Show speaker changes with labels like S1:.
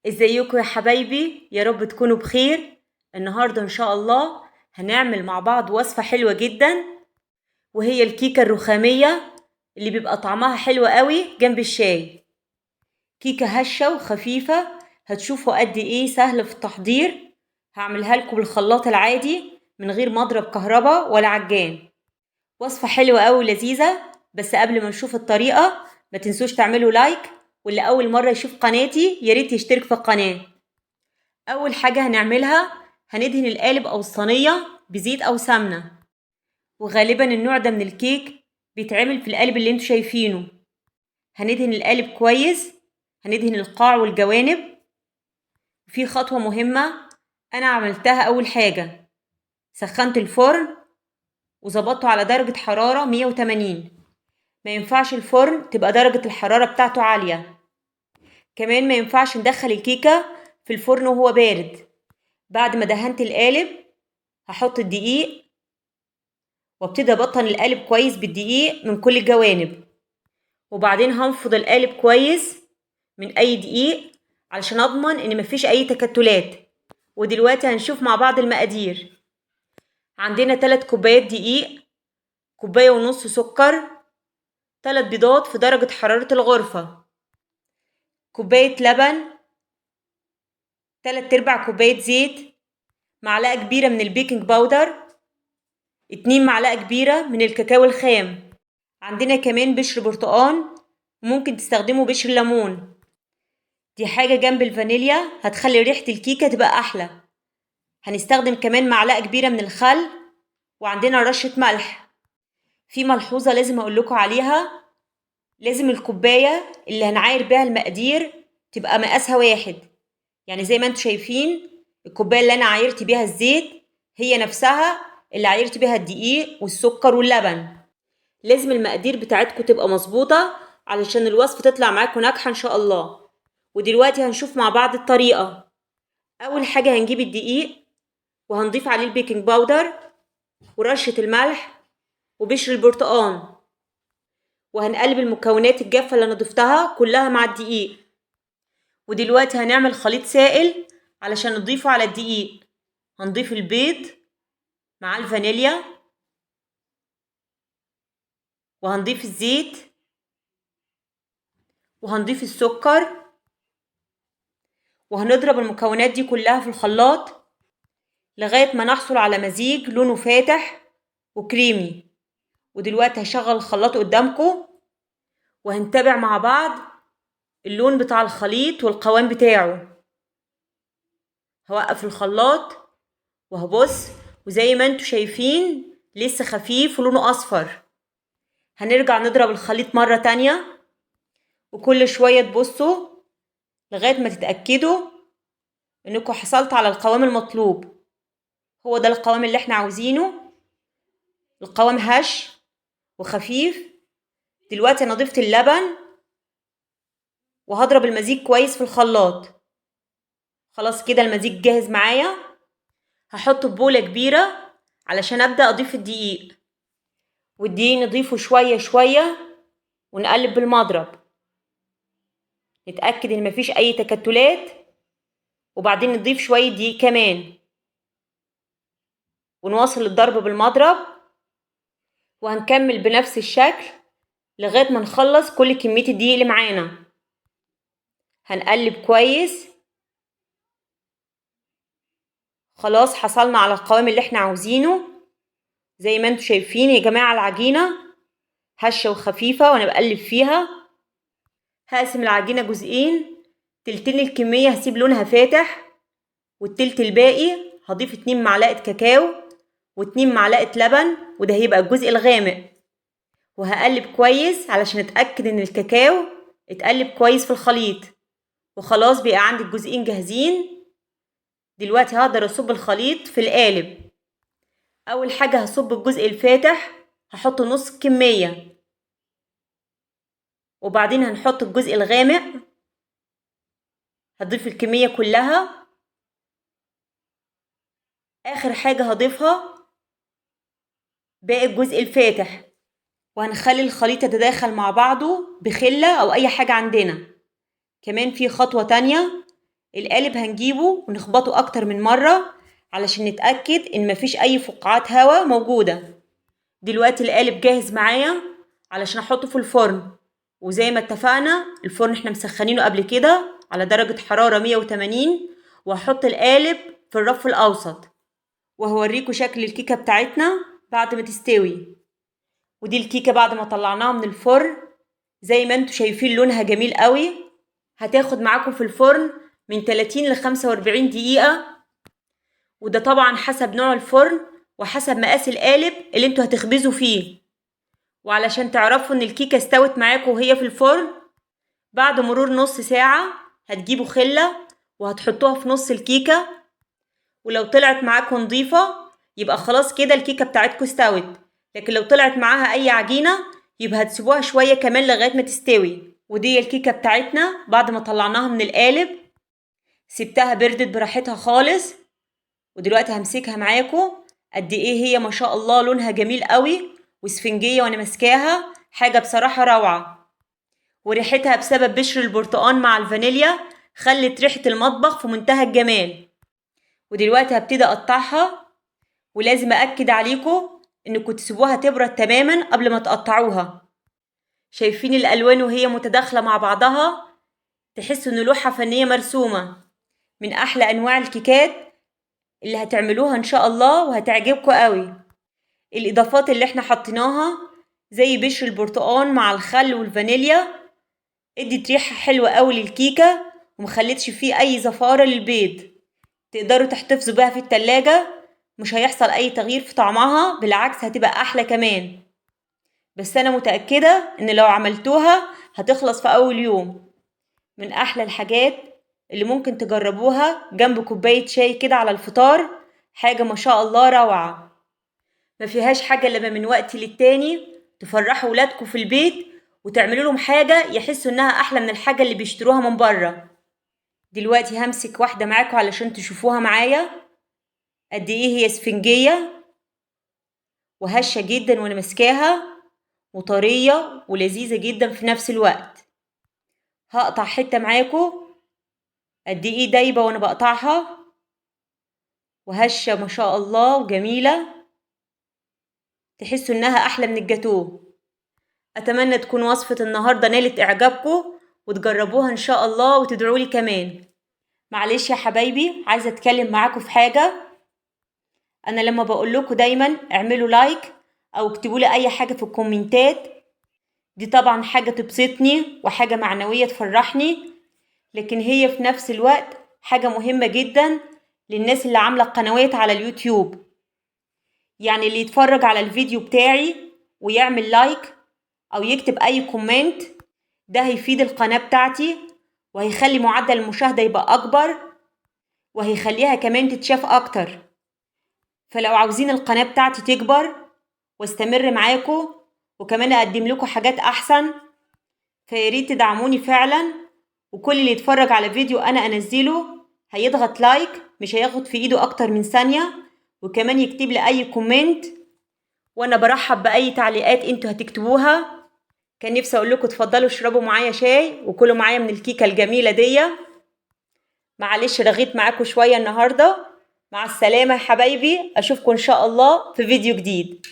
S1: ازيكم يا حبايبي؟ يا رب تكونوا بخير. النهارده ان شاء الله هنعمل مع بعض وصفة حلوة جدا، وهي الكيكة الرخامية اللي بيبقى طعمها حلو قوي جنب الشاي. كيكة هشة وخفيفة، هتشوفوا قد ايه سهل في التحضير. هعملها لكم بالخلاط العادي من غير مضرب كهرباء ولا عجان. وصفة حلوة قوي ولذيذة. بس قبل ما نشوف الطريقة ما تنسوش تعملوا لايك، واللي أول مرة يشوف قناتي يا ريت يشترك في القناة. أول حاجة هنعملها هندهن القالب أو الصينية بزيت أو سمنة، وغالبا النوع ده من الكيك بيتعمل في القالب اللي انتوا شايفينه. هندهن القالب كويس، هندهن القاع والجوانب. في خطوة مهمة أنا عملتها أول حاجة، سخنت الفرن وظبطته على درجة حرارة 180. ما ينفعش الفرن تبقى درجة الحرارة بتاعته عالية، كمان ما ينفعش ندخل الكيكة في الفرن وهو بارد. بعد ما دهنت القالب هحط الدقيق وابتدي ابطن القالب كويس بالدقيق من كل الجوانب، وبعدين هنفض القالب كويس من اي دقيق علشان اضمن ان مفيش اي تكتلات. ودلوقتي هنشوف مع بعض المقادير. عندنا 3 كوبايات دقيق، كوباية ونص سكر، 3 بيضات في درجة حرارة الغرفة، كوباية لبن، 3/4 كوباية زيت، معلقة كبيرة من ال baking powder، 2 معلقة كبيرة من الكاكاو الخام. عندنا كمان بشر برتقان، ممكن تستخدموا بشر ليمون، دي حاجة جنب الفانيليا هتخلي ريحة الكيكة تبقى أحلى. هنستخدم كمان معلقة كبيرة من الخل، وعندنا رشة ملح. في ملحوظة لازم أقول لكم عليها، لازم الكوباية اللي هنعاير بيها المقادير تبقى مقاسها واحد. يعني زي ما انتم شايفين الكوباية اللي أنا عايرت بيها الزيت هي نفسها اللي عايرت بيها الدقيق والسكر واللبن. لازم المقادير بتاعتكم تبقى مظبوطة علشان الوصفة تطلع معاكم ناجحة إن شاء الله. ودلوقتي هنشوف مع بعض الطريقة. أول حاجة هنجيب الدقيق وهنضيف عليه ال baking powder ورشة الملح وبشر البرتقان، وهنقلب المكونات الجافة اللي أنا ضفتها كلها مع الدقيق. ودلوقتي هنعمل خليط سائل علشان نضيفه على الدقيق. هنضيف البيض مع الفانيليا، وهنضيف الزيت، وهنضيف السكر، وهنضرب المكونات دي كلها في الخلاط لغاية ما نحصل على مزيج لونه فاتح وكريمي. ودلوقتي هشغل الخلاط قدامكم وهنتابع مع بعض اللون بتاع الخليط والقوام بتاعه. هوقف الخلاط وهبص، وزي ما انتوا شايفين لسه خفيف ولونه اصفر. هنرجع نضرب الخليط مرة تانية، وكل شوية تبصوا لغاية ما تتأكدوا انكم حصلتوا على القوام المطلوب. هو ده القوام اللي احنا عاوزينه، القوام هش وخفيف. دلوقتي انا ضفت اللبن وهضرب المزيج كويس في الخلاط. خلاص كده المزيج جاهز معايا. هحطه في بولة كبيرة علشان ابدأ اضيف الدقيق، والدقيق نضيفه شوية شوية ونقلب بالمضرب، نتأكد ان مفيش اي تكتلات، وبعدين نضيف شوية دقيق كمان ونواصل الضرب بالمضرب. وهنكمل بنفس الشكل لغاية ما نخلص كل كمية الدقيق اللي معانا. هنقلب كويس. خلاص حصلنا على القوام اللي احنا عاوزينه. زي ما انتوا شايفين يا جماعة العجينة هشة وخفيفة وانا بقلب فيها. هقسم العجينة جزئين، تلتين الكمية هسيب لونها فاتح، والتلت الباقي هضيف 2 معلقة كاكاو و2 معلقة لبن، وده هيبقى الجزء الغامق. وهقلب كويس علشان اتأكد ان الكاكاو اتقلب كويس في الخليط. وخلاص بقى عندي الجزئين جاهزين. دلوقتي هقدر اصب الخليط في القالب. اول حاجة هصب الجزء الفاتح، هحط نص الكمية، وبعدين هنحط الجزء الغامق، هضيف الكمية كلها. اخر حاجة هضيفها باقي الجزء الفاتح، وهنخلي الخليط يتداخل مع بعضه بخلة او اي حاجة عندنا. كمان في خطوة تانية، القالب هنجيبه ونخبطه اكتر من مرة علشان نتأكد ان مفيش اي فقاعات هواء موجودة. دلوقتي القالب جاهز معايا علشان احطه في الفرن، وزي ما اتفقنا الفرن احنا مسخنينه قبل كده على درجة حرارة 180، وهحط القالب في الرف الاوسط، وهوريكم شكل الكيكة بتاعتنا بعد ما تستوي. ودي الكيكة بعد ما طلعناها من الفرن، زي ما انتم شايفين لونها جميل قوي. هتاخد معاكم في الفرن من 30 ل 45 دقيقة، وده طبعا حسب نوع الفرن وحسب مقاس القالب اللي انتوا هتخبزوا فيه. وعلشان تعرفوا ان الكيكة استوت معاكم وهي في الفرن، بعد مرور نص ساعة هتجيبوا خلة وهتحطوها في نص الكيكة، ولو طلعت معاكم نظيفة يبقى خلاص كده الكيكة بتاعتكم استوت، لكن لو طلعت معاها اي عجينة يبقى هتسيبوها شوية كمان لغاية ما تستوي. ودي الكيكة بتاعتنا بعد ما طلعناها من القالب، سبتها بردت براحتها خالص، ودلوقتي همسكها معاكم. قد ايه هي ما شاء الله لونها جميل قوي واسفنجية وانا ماسكاها، حاجة بصراحة روعة. وريحتها بسبب بشر البرتقان مع الفانيليا خلت ريحة المطبخ في منتهى الجمال. ودلوقتي هبتدي اقطعها، ولازم اكد عليكم انكم تسيبوها تبرد تماما قبل ما تقطعوها. شايفين الالوان وهي متداخلة مع بعضها، تحسوا ان لوحة فنية مرسومة. من احلى انواع الكيكات اللي هتعملوها ان شاء الله وهتعجبكم قوي. الاضافات اللي احنا حطيناها زي بشر البرتقان مع الخل والفانيليا ادت ريحة حلوة قوي للكيكة، ومخلتش فيه اي زفارة للبيض. تقدروا تحتفظوا بيها في التلاجة، مش هيحصل اي تغيير في طعمها، بالعكس هتبقى احلى كمان. بس انا متأكدة ان لو عملتوها هتخلص في اول يوم. من احلى الحاجات اللي ممكن تجربوها جنب كوباية شاي كده على الفطار، حاجة ما شاء الله روعة. ما فيهاش حاجة لما من وقت للتاني تفرحوا ولادكم في البيت وتعملوا لهم حاجة يحسوا انها احلى من الحاجة اللي بيشتروها من بره. دلوقتي همسك واحدة معاكم علشان تشوفوها معايا قد ايه هي اسفنجية وهشة جدا وانا ماسكاها، وطرية ولذيذة جدا في نفس الوقت. هقطع حتة معاكم قد ايه دايبة وانا بقطعها، وهشة ما شاء الله وجميلة، تحسوا انها احلى من الجاتوه. اتمنى تكون وصفة النهاردة نالت اعجابكم وتجربوها ان شاء الله وتدعولي كمان. معلش يا حبايبي، عايزة اتكلم معاكم في حاجة. انا لما بقول لكم دايما اعملوا like او اكتبوا لي اي حاجة في الكومنتات، دي طبعا حاجة تبسطني وحاجة معنوية تفرحني، لكن هي في نفس الوقت حاجة مهمة جدا للناس اللي عاملة قنوات على اليوتيوب. يعني اللي يتفرج على الفيديو بتاعي ويعمل like او يكتب اي comment، ده هيفيد القناة بتاعتي وهيخلي معدل المشاهدة يبقى اكبر، وهيخليها كمان تتشاف اكتر. فلو عاوزين القناة بتاعتي تكبر واستمر معاكم وكمان اقدم لكم حاجات احسن، فياريت تدعموني فعلا. وكل اللي يتفرج على فيديو انا انزله هيضغط like، مش هياخد في ايده اكتر من ثانية، وكمان يكتب لي اي comment، وانا برحب باي تعليقات انتوا هتكتبوها. كان نفسي اقول لكم اتفضلوا اشربوا معايا شاي وكلوا معايا من الكيكة الجميلة دي. معلش رغيت معاكم شوية النهاردة. مع السلامة يا حبايبي، اشوفكم ان شاء الله في فيديو جديد.